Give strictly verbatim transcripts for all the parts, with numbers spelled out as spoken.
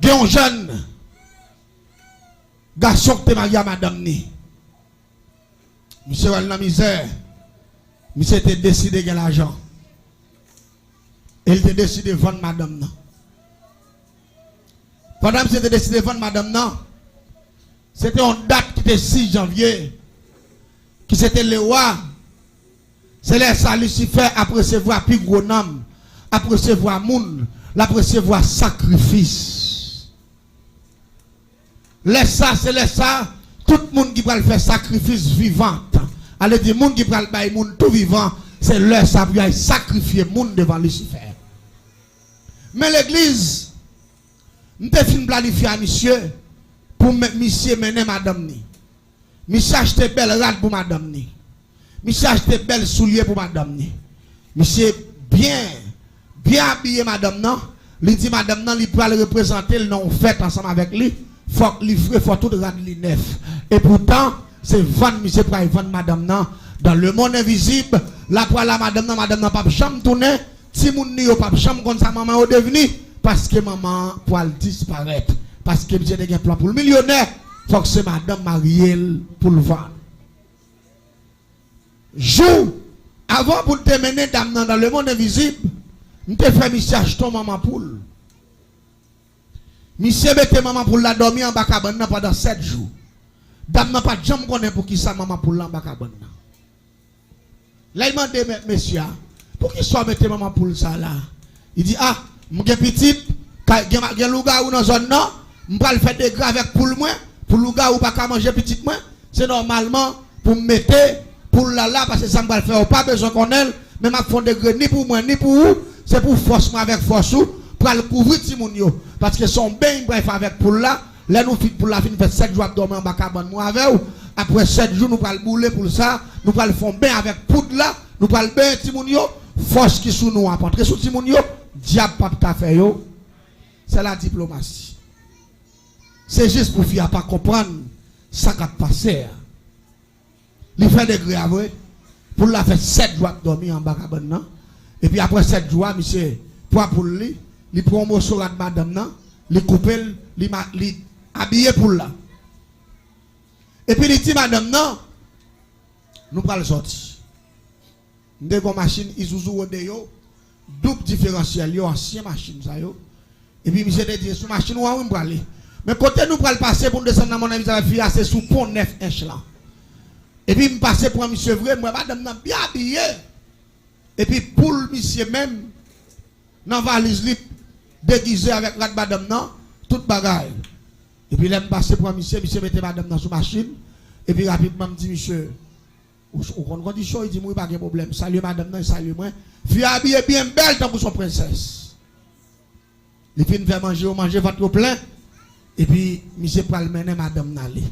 Gen yon jèn gason ki te marye a madanm ni. Misye wè l nan mizè. Misye te deside gen lajan. E l te deside vann madanm nan. Pandan misye te deside vann madanm nan, se te yon dat ki te sis janvye, ki se te lewa. Se lè sa Lisifè ap resevwa pi gwo nanm, ap resevwa moun, l ap resevwa sakrifis. Lè sa, se lè sa, tout moun ki pral fè sakrifis vivan, ale di moun ki pral bay moun tou vivan, se lè sa pou y al sakrifye moun devan Lisifè. Men legliz, m te fin planifye a misye pou men- misye mennen madanm ni. Misye achte bèl rad pou madanm ni. Misye achte bèl soulye pou madanm ni. Misye byen, byen abiye madanm nan. Li di madanm nan li pral reprezante l nan yon fèt ansanm avèk li. Fòk li fre, fò tout rad li nèf. Epoutan, se vann misye pral vann madanm nan. Dan lemonn envizib, l ap pral a madanm nan, madanm nan p ap janm tounen. Timoun ni yo p ap janm konn sa manman yo devni, paske manman an pral disparèt. Paske misye te gen plan pou l milyonè, fòk se madanm marye l pou l vann. Jou avan pou l te mennen dam nan dan lemonn envizib, m te fè misye achte yon manman poul. Misye mete manman poul la dòmi anba kabann nan pandan sèt jou. Dam nan pa t janm konnen poukisa manman poul la anba kabann nan. Lè l mande mèt mesye a, "Poukisa w mete manman poul sa la?" Li di, "A, m gen pitit, ka- gen, gen lougawou nan zòn nan, m pral fè dega avèk poul mwen, pou lougawou pa ka manje pitit mwen, se nòmalman pou m mete poul la la, paske sa m pral fè a, ou pa bezwen konnen l, men m ap fè yon degre ni pou mwen, ni pou ou, se pou fòs mwen avèk fòs ou, pral kouvri timoun yo, paske se yon beny m pral fè avèk poul la." Lè nou fin, poul la fin fè sèt jou ap dòmi anba kabann mwen avè w, apre sèt jou nou pral boule poul sa, nou pral fè yon ben avèk poud la, nou pral benyen timoun yo, fòs ki sou nou ap antre sou timoun yo, dyab p ap ka fè yo. Se la diplomasi. Se jis pou fi a pa konprann sa k ap pase a. Li fè degre a vre. Poul la fè sèt jou ap dòmi anba kabann nan. Epi apre sèt jou a, misye pran poul li, li pran yon moso rad madanm nan, li koupe l, li, ma- li abiye poul la. Epi li di madanm nan, "Nou pral sòti." M te gen yon machin Isuzu Rodeo, doub diferansyèl yo, ansyen machin sa yo. Epi misye te di, "Sou machin ou an wi m prale. Men kote nou pral pase pou n desann nan mòn envizib avèk fi a, se sou pon nèf ench lan." Epi m pase pran misye vre, m wè madanm nan byen abiye. Epi poul misye menm nan valiz li, degize avèk rad madanm nan, tout bagay. Epi lè m pase pran misye, misye mete madanm nan sou machin. Epi rapidman m di misye, "Ou, ou konn kondisyon?" Li di m, "Wi, pa gen pwoblèm." Salye madanm nan, li salye mwen. Fi a abiye byen bèl tankou s on prensès. Li fin fè manje, yo manje, vant yo plen. Epi misye pral mennen madanm nan ale.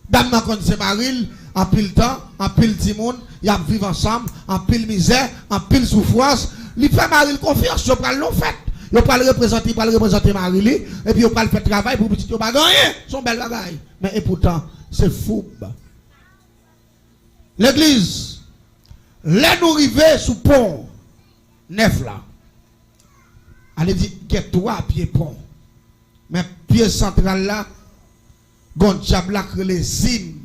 Dam nan konn se mari l, anpil tan, anpil timoun, y ap viv ansanm, anpil mizè, anpil soufrans. Li fè mari l konfyans, yo pral nan fèt. Yo pral reprezante, li pral reprezante mari li, epi yo pral fè travay pou pitit yo pa gen anyen. Se yon bèl bagay. Men epoutan, se foub. Legliz, lè nou rive sou pon nèf la, ale di gen twa pye pon. Men pye santral la, gon dyab la k rele Zim.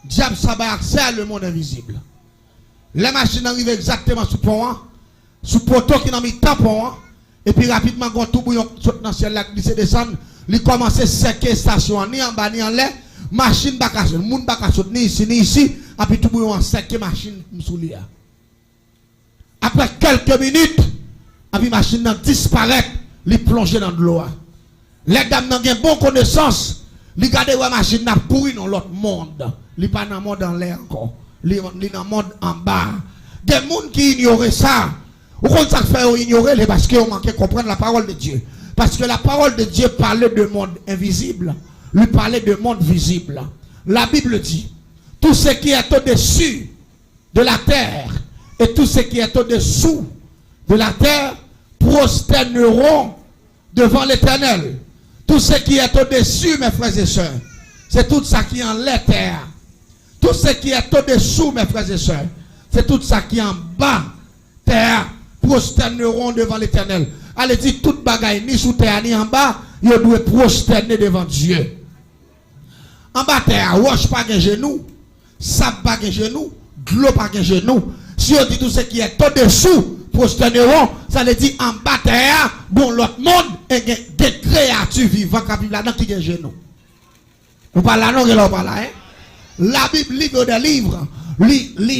Dyab sa bay aksè a lemonn envizib. Lè machin nan rive egzakteman sou pon an, sou poto ki nan mitan pon an, epi rapidman gon toubouyon k sot nan syèl la k glise desann, li kòmanse sèke estasyon an, ni anba ni anlè, machin pa ka sot, moun pa ka sot ni isi ni isi, epi toubouyon an sèke machin m sou li a. Apre kèlke minit, epi machin nan disparèt, li plonje nan dlo a. Lè dam nan gen bon konesans, li gade wè machin nan ap kouri nan lòt mond. Li pa nan mond anlè ankò. Li, li nan mond anba. Gen moun ki inyore sa. Ou konn sa k fè yo inyore l? Se paske yo manke konprann la parole de Dieu. Parce que la parole de Dieu parle de monde invisible. Lui parle de monde visible. La Bible dit, tout ce qui est au-dessus de la terre et tout ce qui est au-dessous de la terre prosterneront devant l'Éternel. Tout ce qui est au-dessus, mes frères et sœurs, se tout sa ki anlè tè a. Tout ce qui est au-dessous, mes frères et sœurs, se tout sa ki anba tè a, prosterneront devant l'Éternel. Ale di tout bagay, ni sou tè a, ni anba, yo dwe pwostène devan Dye. Anba tè a, wòch pa gen jenou, sab pa gen jenou, dlo pa gen jenou. Si yo di tout ce qui est au-dessous, prosterneront, sa vle di anba tè a, gon lòt mond, e gen, gen kreyati vivan k ap viv ladan ki gen jenou. Ou pa la non, gen la ou pa la, hein? La Bible, livre des livres, li, li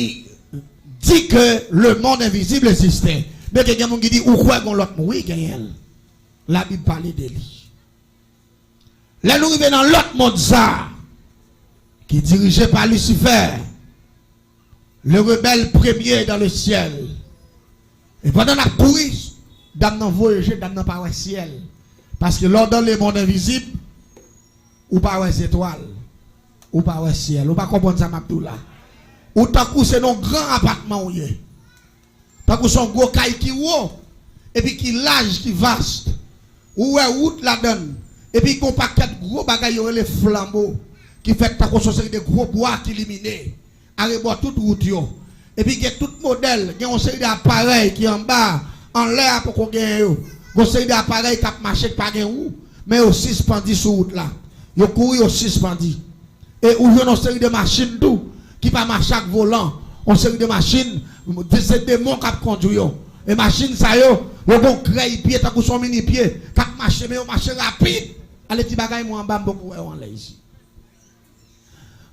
di ke le monde invisible existe. Men ke gen moun ki di, ou kwè gon lòt moun? Wi, genyen l. La Bible pale de li. Lè nou rive nan lòt mond sa, ki dirije pa Lisifè, le rebelle premier dans le ciel. E pandan n ap kouri, dam nan voye je, dam nan pa wè syèl. Paske lè w dans le monde invisible, ou pa wè zetwal, ou pa wè syèl, ou pa konprann sa m ap di w la. Ou tankou se nan yon gran apatman ou ye. Tankou se yon gwo kay ki wo, epi ki laj, ki vas. Ou wè wout ladan l, epi gon pakèt gwo bagay yo rele flanbo, ki fèt tankou se yon seri de gwo bwa ki limine arebò tout wout yo. Epi gen tout modèl, gen yon seri de aparèy ki anba, anlè a poko genyen yo. Gon seri de aparèy k ap mache k pa gen wou, men yo sispandi sou wout la. Yo kouri, yo sispandi. E ou jwenn yon seri de machin tou ki pa mache ak volan. Yon seri de machin, de, se demon k ap kondwi yo. E machin sa yo, yo gon grèy pye tankou se yon mini pye k ap mache, men yo mache rapid. Ale ti bagay mwen anba, m poko wè yo anlè isit.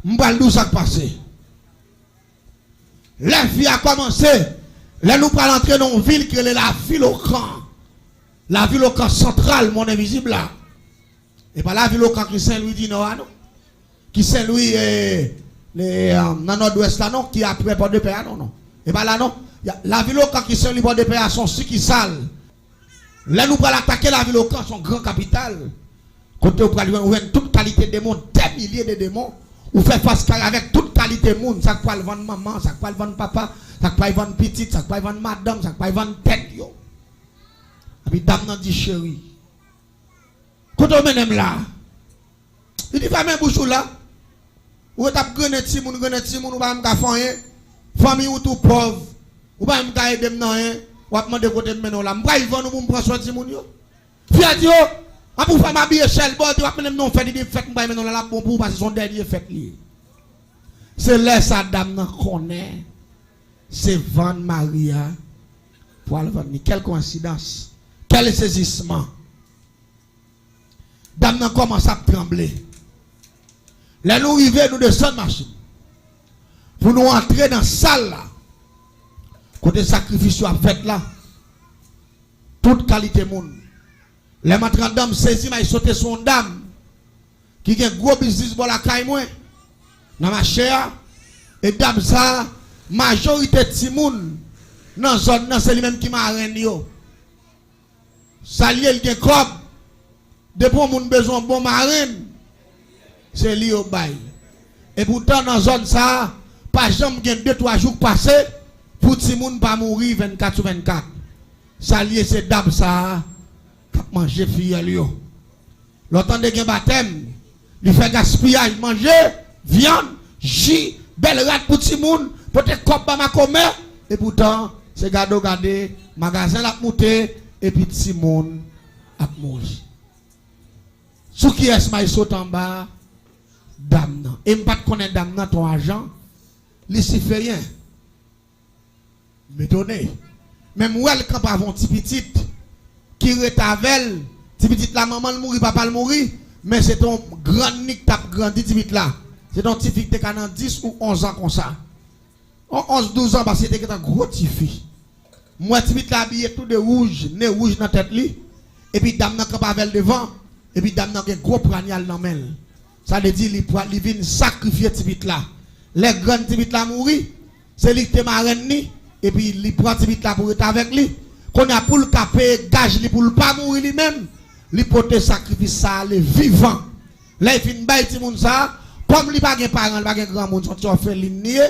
M pral di w sa k pase. Lè fi a kòmanse, lè nou pral antre nan yon vil ki rele Lavilokan. Lavilokan santral, mond envizib la. E pa Lavilokan ki Senlwi di Nò a, non. Ki Senlwi, e, e, nan Nòdwès la, non. Ki aprè Pòdepè a, non, non. E pa la, non. Lavilokan ki Senlwi Pòdepè a, se yon sikisal. Lè nou pral atake Lavilokan, se yon gran kapital. Kote ou pral jwenn, ou jwenn tout kalite demon, dè milye de demon. Ou fè fas kare avèk tout kalite moun, sa k pral vann manman, sa k pral vann papa, sa k pral vann pitit, sa k pral vann madanm, sa k pral vann tèt yo. Epi dam nan di, cheri, kote w mennen m la? Li di, fèmen bouch ou la. Ou ret ap grennen timoun, grennen timoun, ou pa menm ka fè anyen. Fanmi ou tou pòv. Ou pa menm ka ede m nan anyen. W ap mande kote m mennen w la. M pral vann ou pou m pran swen timoun yo. Fi a di, o, anpi w fè m abiye chèlbò, di w ap mennen m nan yon fèt, li di fèt m pral mennen w la, l ap bon pou ou, paske se yon dènye fèt li ye. Se lè sa dam nan konnen se vann mari a pou al vann li. Quelle coïncidence! Quel saisissement! Dam nan kòmanse ap tranble. Lè nou rive, nou desann machin. Pou nou antre nan sal la, kote sakrifis yo ap fèt la, tout kalite moun. Lè m antre anndan, m sezi, m al sote sou yon dam ki gen gwo biznis bò lakay mwen, nan mache a. E dam sa a, majorite timoun nan zòn nan, se li menm ki marenn yo. Sa l ye, l gen kòb. Depi yon moun bezwen yon bon marenn, se li yo bay. Epoutan, nan zòn sa a, pa janm gen de twa jou k pase pou timoun pa mouri vennkat sou vennkat. Sa l ye, se dam sa a k ap manje fiyèl yo. Lè w tande gen batèm, li fè gaspiyaj manje, vyann, ji, bèl rad pou timoun, pote kòb ba makomè, epoutan, se gade w gade, magazen l ap moute, epi timoun ap mouri. Sou kiyès m al sote anba? Dam nan. E m pa t konnen dam nan te yon ajan lisiferyen. M etone. Men m wè l kanpe avè yon ti pitit ki rete avè l. Ti pitit la, manman l mouri, papa l mouri. Men se te yon grann ni k t ap grandi ti pitit la. Se te yon ti fi ki te ka nan dis ou onz an konsa. Yon onz, douz an, paske li te gentan gwo ti fi. M wè ti pitit la abiye tou de wouj, ne wouj nan tèt li. Epi dam nan kanpe avè l devan. Epi dam nan gen gwo pwanyal nan men l. Sa vle di li pral, li vin sakrifye ti pitit la. Lè grann ti pitit la mouri, se li ki te marenn li, epi li pran ti pitit la pou rete avèk li. Kounye a, pou l ka peye gaj li pou l pa mouri li menm, li pote sakrifis sa ale vivan. Lè l fin bay timoun sa a, kòm li pa gen paran, li pa gen granmoun, se yon ti òfelin li ye,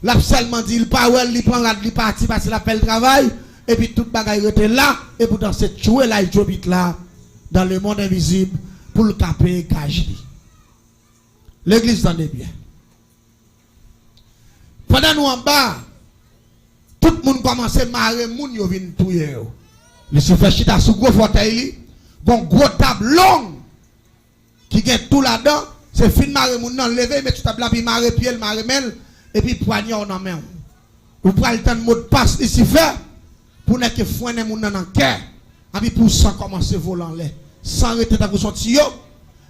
l ap sèlman di l pa wè l, li pran rad, li pati, paske l ap fè l travay, epi tout bagay rete la, epoutan se tchwe l al tchwe pitit la dans le monde invisible pou l ka peye gaj li. Legliz, tande byen. Pandan nou anba, tout moun kòmanse mare moun yo vin touye yo. Lisifè chita sou gwo fòtèy li, gon gwo tab long ki gen tou ladan, se fin mare moun nan, leve, met sou tab la, pi mare pye l, mare men l, epi pwanya w nan men w. Ou pral tann modpas Lisifè pou nèg ke fwennen moun nan nan kè, epi pou san kòmanse vole anlè. San rete tankou son tiyo,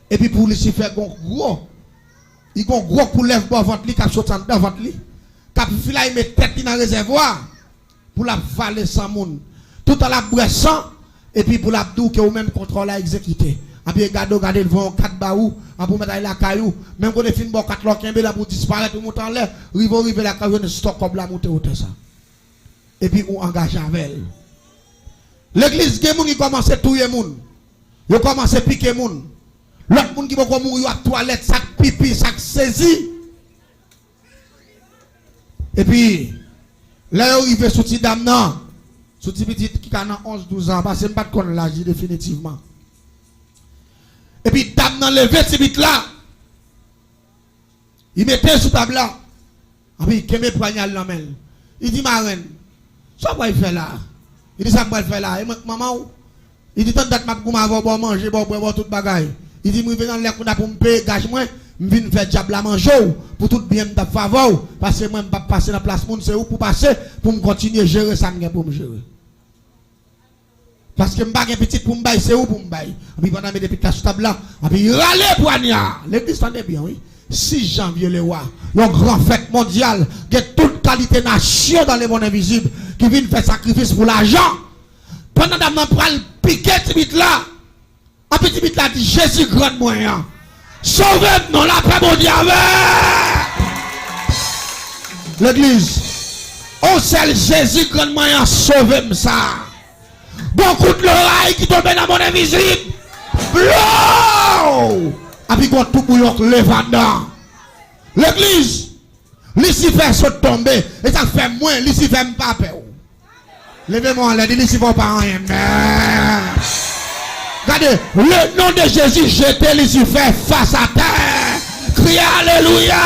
epi pou Lisifè gon gwo, li gon gwo koulèv bò vant li k ap soti anndan vant li, k ap filayme tèt li nan rezèvwa pou l ap vale san moun. Toutan l ap bwè san, epi pou l ap di w ke ou menm kontra w la egzekite. Epi gade w, gade l voye yon kat ba ou, epi ou mèt al lakay ou. Menm kote fin ba w kat la, w kenbe l, epi ou disparèt, ou monte anlè, rive w rive lakay ou, jwenn stòk kòb la moute wotè sa. Epi ou angaje avè l. Legliz, gen moun ki kòmanse touye moun. Yo kòmanse pike moun. Lòt moun ki poko mouri, yo ap twalèt, sa k pipi, sa k sezi. Epi, lè yo rive sou ti dam nan, sou ti pitit ki ka nan onz, douz an, paske m pa t konn laj li definitivman. Epi dam nan leve ti pitit la, li mete l sou tab la, epi li kenbe pwanya l nan men l. Li di, "Marenn, sa w pral fè la a?" Li di, "Sa m pral fè la a? E mwen k manman w?" Li di, "Tann dat m ap goumen avè w, ba w manje, ba w bwè, ba w tout bagay." Li di, "M rive nan lè kounye a pou m peye gaj mwen, m vin fè dyab la manje w pou tout byen m t ap fè avè w, paske mwen m p ap pase nan plas moun, se ou pou pase pou m kontinye jere sa m gen pou m jere. Paske m pa gen pitit pou m bay, se ou pou m bay." Epi pandan l mete pitit la sou tab la, epi li rale pwanya. Legliz, tande byen, wi. Sis janvye, Lewa, yon gran fèt mondyal, gen tout kalite nasyon dans le monde invisible ki vin fè sakrifis pou lajan. Pandan dam nan pral pike ti pitit la, epi ti pitit la di, "Jezi grann mwen an, sove m non, lapè Bondye avè." Legliz, on sèl Jezi grann mwen an sove m sa. Gon kout loray ki tonbe nan mond envizib. Blow! Epi gon toubouyon k leve anndan. Legliz, Lisifè sot tonbe. E sa k fè mwen, Lisifè, m pa pè w. Leve men w anlè, di, "Lisifè, w pa anyen, men." Gade, le nom de Jésus, jete Lisifè fas atè. Kriye alelouya.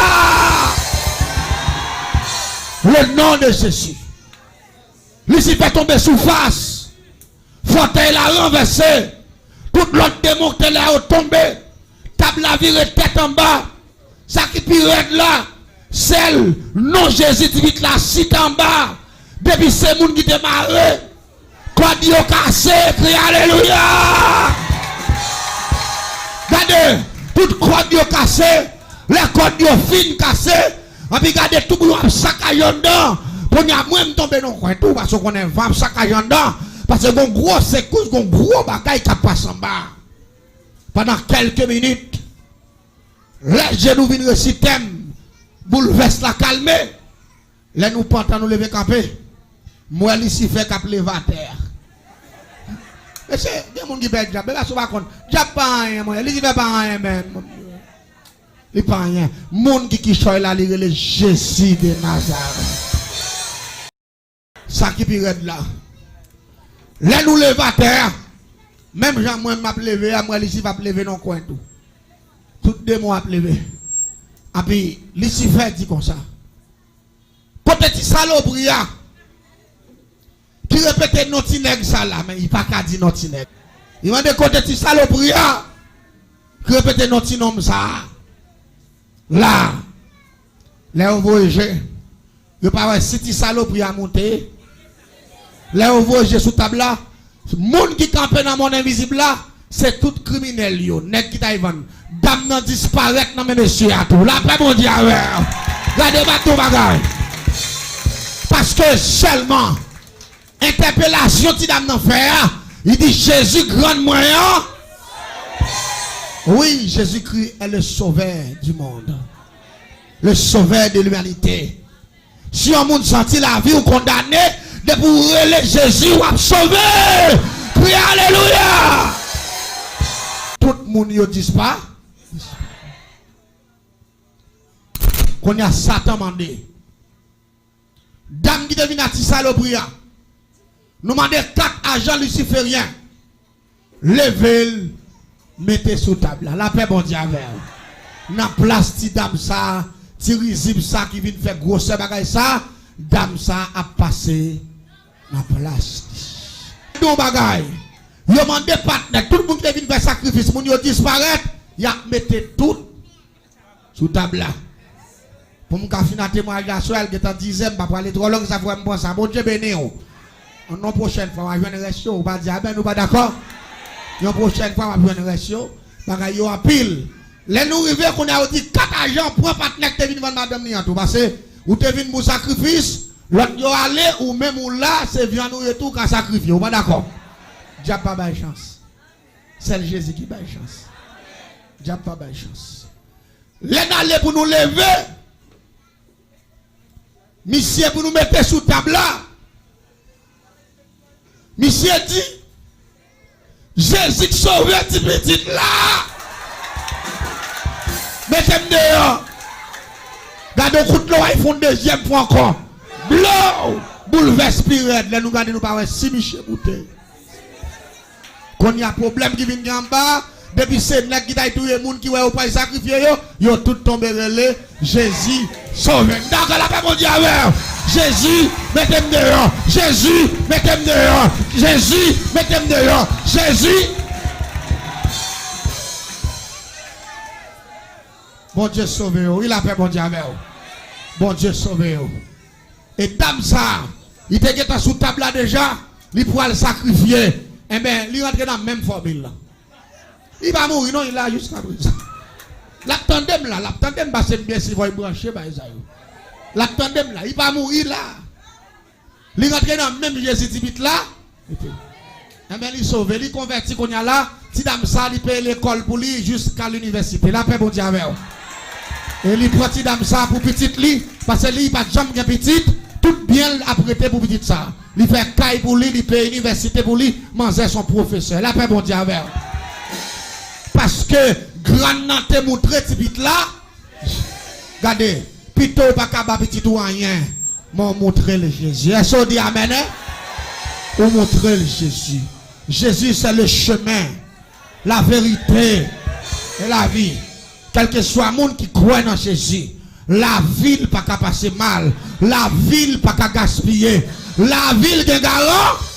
Le nom de Jésus. Lisifè tonbe sou fas. Fòtèy la ranvèse. Tout lòt demon ki te la yo tonbe. Tab la vire tèt anba. Sa ki pi rèd la, sèl non Jezi ti pitit la site anba. Depi se moun ki te mare, kòd yo kase, kriye alelouya. Gade, tout kòd yo kase, lè kòd yo fin kase, epi gade toubouyon ap sakaje anndan. Kounye a, mwen, m tonbe nan kwen tou, paske w konnen van ap sakaje anndan. Paske gon gwo sekous, gon gwo bagay k ap pase anba. Pandan kèlke minit, lè je nou vin resi tèm, boulvès la kalme. Lè nou pantan, nou leve kanpe, m wè Lisifè k ap leve atè a. Mesye, gen moun ki pè dyab, men paske w pa konn. Dyab pa anyen, mwen. Lisifè pa anyen, men. Li pa anyen. Moun ki kichòy la, li rele Jezi de Nazarèt. Sa ki pi rèd la, lè nou leve atè a, menm jan mwen m ap leve a, m wè Lisifè ap leve nan kwen tou. Tout demon ap leve. Epi Lisifè di konsa, "Kote ti salopri a ki repete non ti nèg sa la?" Men li pa ka di non ti nèg. Li mande, "Kote ti salopri a ki repete non ti nonm sa a?" La, lè yo voye je, yo pa wè si ti salopri a moute. Lè yo voye je sou tab la, moun ki kanpe nan mond envizib la, se tout kriminèl yo, nèg ki t al vann. Dam nan disparèt nan men mesye a tou. Lapè Bondye avè w. Gade, m ap di w bagay. Paske sèlman entèpelasyon ti dam nan fè a, li di, "Jezi grann mwen an." Oui, Jésus-Christ est le sauveur du monde. Le sauveur de l'humanité. Si yon moun santi lavi w kondane, depi w rele Jezi, w ap sove. Kriye alelouya. Tout moun yo dispa. Kounye a, Satan mande, dam ki te vin ak ti salopri a, nou mande kat ajan lisiferyen leve l, mete sou tab la. Lapè Bondye avè w. Nan plas ti dam sa, ti rizib sa ki vin fè gwosè bagay sa, dam sa ap pase nan plas li. Yon bagay. Yo mande patnè, tout moun ki te vin fè sakrifis, moun yo disparèt, y ap mete tout sou tab la. Pou m ka fin a temwayaj la, sou al gentan dizè, m pa prale twò long, sa fè m pran sa. Bondye beni w. Yon pwochèn fwa, w a jwenn rès yo, ou pa di amèn, ou pa dakò? Yon pwochèn fwa, w ap jwenn rès yo. Bagay yo anpil. Lè nou rive, kounye a yo di kat ajan, pran patnè ki te vin vann madanm li an tou. Pase, ou te vin pou sakrifis, lòt yo ale, ou menm ou la, se vyann ou ye tou, ou ka sakrifye, ou pa dakò? Dyab pa bay chans. Sèl Jezi ki bay chans. Dyab pa bay chans. Lè n ale pou nou leve, misye pou nou mete sou tab la, misye di, Jezi k sove ti pitit la, mete m deyò. Gade yon kout lwa, l fè yon dezyèm fwa ankò. Blow! Boulvès pi rèd. Lè nou gade, nou pa wè si misye boute. Kounye a pwoblèm ki vin gen anba a, depi se nèg ki t al touye moun ki wè yo pral sakrifye yo, yo tout tonbe rele, Jezi, sove m. Dakò, lapè Bondye avè w. Jezi, mete m deyò. Jezi, mete m deyò. Jezi, mete m deyò. Jezi. Bondye sove yo. Wi, lapè Bondye avè w. Bondye sove yo. E dam sa a, li te gentan sou tab la deja, li pral sakrifye. Enben, li rantre nan menm fòmil la. Li pa mouri non, li la jiskaprezan. L ap tande m la, l ap tande m pase m byen si fò l branche bay sa yo. L ap tande m la, li pa mouri la. Li rantre nan menm Jezi ti pitit la. Enben, li sove, li konvèti kounye a la. Ti dam sa, li peye lekòl pou li jiska linivèsite. Lapè Bondye avè w. E li pran ti dam sa pou pitit li, paske li pa t janm gen pitit, tout byen l ap rete pou pitit sa. Li fè kay pou li, li peye inivèsite pou li, manzè se yon pwofesè. Lapè Bondye avè w. Paske grann nan te moutre ti pitit la, gade, pito w pa ka ba pitit ou anyen, men w moutre l Jezi. Èske w di amèn, en? Ou moutre l Jezi. Jezi, se le chemen, la verite e la vi. Kèlkeswa moun ki kwè nan Jezi, lavi l pa ka pase mal, lavi l pa ka gaspiye, lavi l gen garan-,